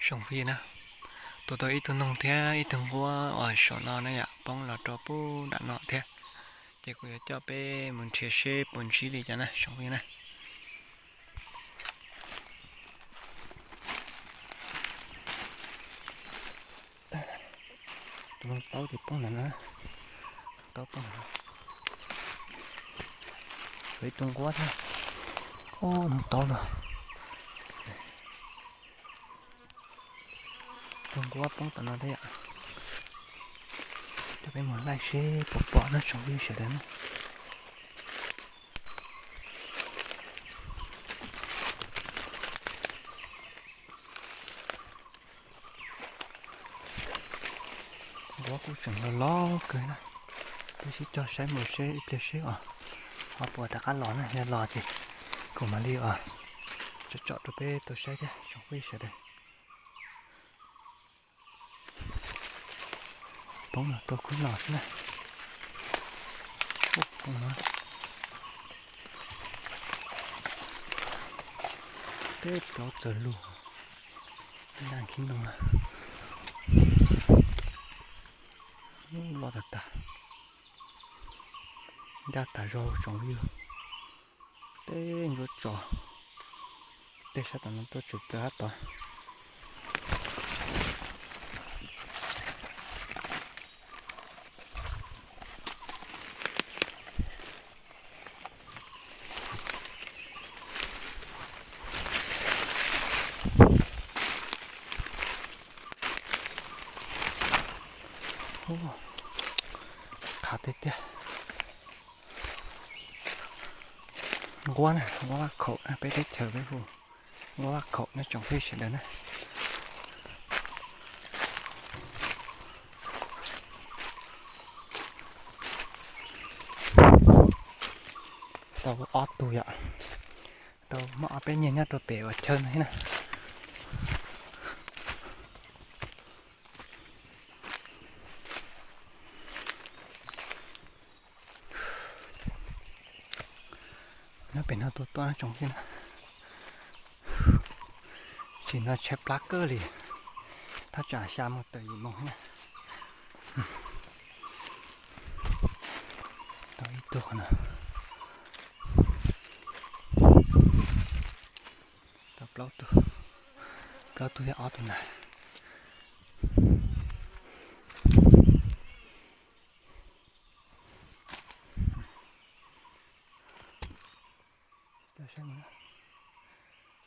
Tsoom phooj ywg na, tua tau ib tug noog thiab ib tug nquab uas saum no na yom, poob los rau pub nram no thiab. Ces kuv yuav coj peb mus nrhiav seb puas ntsib li cas na tsoom phooj ywg na. Tus noog taub ces poob ntawm no, taub poob ntawm no. Tshuav ib tug nquab thiab. Ub, noog taub no. Tus nquab poob tom no thiab yom. Coj peb mus laij seb puas pom na tsoom phooj ywg sawv daws na. Nquab kuj tseem los loj kawg na. Peb sib cog saib mus seb ib pliag seb os, ho puas rov qab los na, yog los ces kuv mam li os tsom tsom rau peb tau saib thiab tsoom phooj ywg sawv daws. Poob los rau khub no xwb na. Poob no. Teb plaub txawg lug. Ncaj khib ntoo na. Loj tag tag. Ncaj tas zog tsoom phooj ywg. Teb ntsuab tso. Tej sab tom no tuaj tsuas plaws hab tod. Qhav tiag tiag. Nquab na, nquab vaj khaum na, peb teb chaws peb hu nquab vaj khaum na tsoom phooj ywg sawv daws na. Tau ob tug yom. Tau muaj ob peb nyuag nyob rau pem uas chaw no thiab na. Nyob pem no tua tuaj na tsoom phooj ywg na. Tsim no tshaib plab kawg li, thaj tsam xya moos tawm yim moos na. Tau ib tug qhov no. Tau plaub tug, plaub tug thiab ob tug na.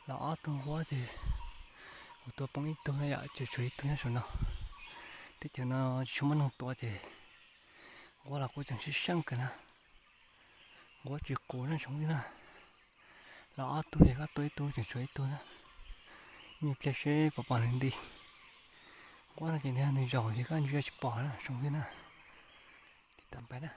Los ob tug nquab ces kuv tua poob ib tug na yom, ces tshuav ib tug nyob saum no. Teb chaws no tsis tshua muaj neeg tua ces nquab los kuj tseem sib seej kawg na. Nquab tsis qus na tsoom phooj ywg na. Los ob tug ces koj tua ib tug tseem tshuav ib tug na. Ib pliag seb puas pom nws nti. Nquab no ces nws zaum ces koj ntsia tsis pom na tsoom phooj ywg na. Tiv tam pais na.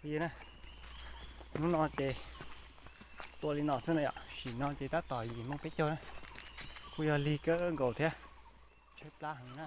Li na, hnub no ces tua li no xwb na yom, sim no ces tab tom yim moo peb caug na, kuj yog lig kawg nkaus thiab, tshaib plab heev na.